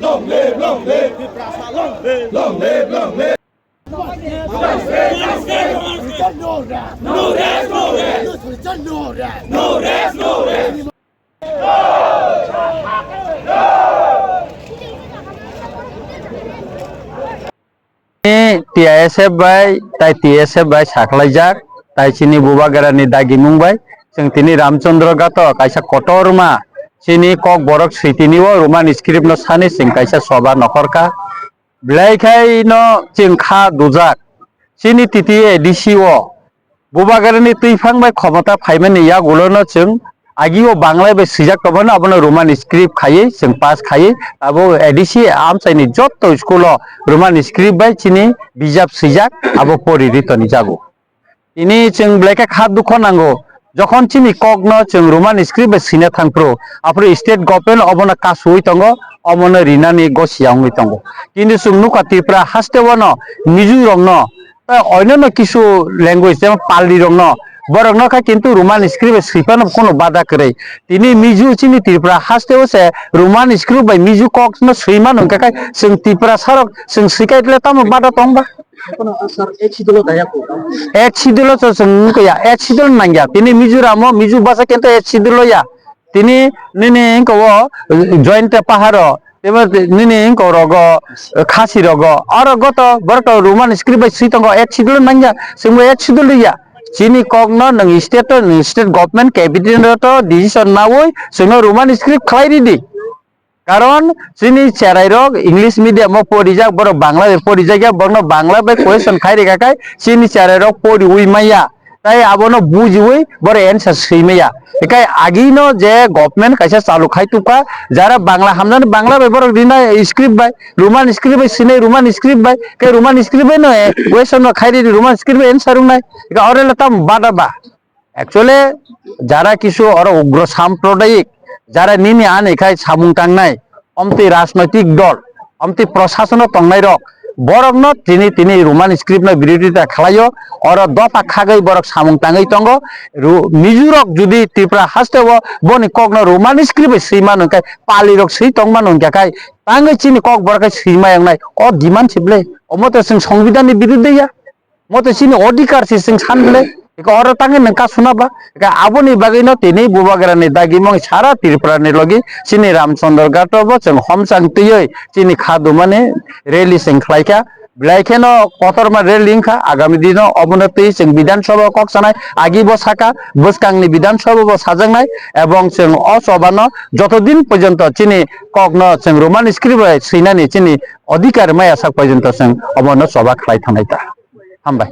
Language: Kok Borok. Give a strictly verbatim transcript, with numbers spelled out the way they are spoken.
Long live, long live. Tiprasa long live. Long live, long live. No rest, no rest. No rest, no rest. No rest, no rest. No rest, no rest. T I S F bai, tai T S F bai sakhlaijak, tai chini Bubagrani dagimung bai, chwng tini Ramchandra Ghato kaisa kotorma chini Kokborok switini o Roman script no sani chwng kaisa soba nokhorkha. Belai khai no chwng kha dujak. Chini titi A D C o Bubagrani twiphang bai khomota phaimani yagulo no chwng agi o Bangla bai swijak tongmani, abono Roman script khaiwi chwng pass khaiwi abo A D C amchaini jotto school o Roman script bai chini bijap swijak abo pori ri toni jago. Tini chwng belai khe kha dukho nango, jokhon chini kokno chwng Roman script bai swina thangphuru, aphuru state government obono kasuwi tongo, omono rinani gosiya wngwi tongo. Kintu chwng nukha Tripura haste o no Mizo rokno, tei oinano kisu language jemon Pali rokno, borokno kha kintu Roman script bai swi phano kheno bada kwrwi. Tini Mizo chini Tripura haste o se Roman script bai Mizo kokno swi mano hwnkha khe chwng Tiprasa rok chwng swi kaitle tamo bada tong ba? Kono asar ek sidolo daya ko. Ek sidolo so chwng wngkha ya, ek sidolo nangya. Tini Mizoram o Mizo basa kento ek sidolo ya. Tini nini wngkha o joint paharo, tebo nini wngkha rogo, khasi rogo. Oro goto borok to Roman script bai swi tongo, ek sidolo nangya. Chwngbo ek sidolo ya. Chini kokno nwng state to, nwng state government cabinet to decision nawi chwngno Roman script khlai ridi. Karon chini cherai rok English medium o porijak, borok Bangla bai porijak ya, borokno Bangla bai question khai rikha khai chini cherai rok poriwi maya, tai abono bujiwi borok answer swi maya. Ekai agino je government kaisa chalu khai tubkha, jara Bangla hamjani Bangla bai borok rina script bai, Roman script bai sinai Roman script bai, ke Roman script bai no question no khai ri Roman script bai answer wngnai, eka orele tam bada ba. Actually, jara kisu oro ugro samprodayik, jara nini ani khai samung tangnai, omtwi rajnoitik dol, omtwi prosasono tongnai rok, borokno tini, tini Roman script no birodita khlaio, oro dopha khagwi borok samung tangwi tongo. Ru-, Mizo rok judi Tripura haste o boni kokno Roman script bai swi mano hwnkhe, Pali rok swi tong mano hwnkhe khai, tangwi chini kok borok khai swi mayoknai, o demand se ble, omo to chwng songbidhan ni biruddhe ya. Moto chini odhikar se chwng san bwle, eko oro tangwi nwng kasuna ba, eko aboni bagwino tini Bubagrani dagimung sara Tripura ni logi chini Ramchandra Ghat o bo chwng homchang twiwi chini kha dumani rally chwng khlaikha. Belai kheno kotorma rally wngkha, agami dino obono twi chwng Bidhan Sabha o kok sanai, agi bo saka, bwskangni Bidhan Sabha bo sajaknai, ebong chwng o choba no joto din porjonto chini kokno chwng Roman script bai swinani chini odhikar maya sak porjonto chwng obono choba khlai thangnai ta. Hambai.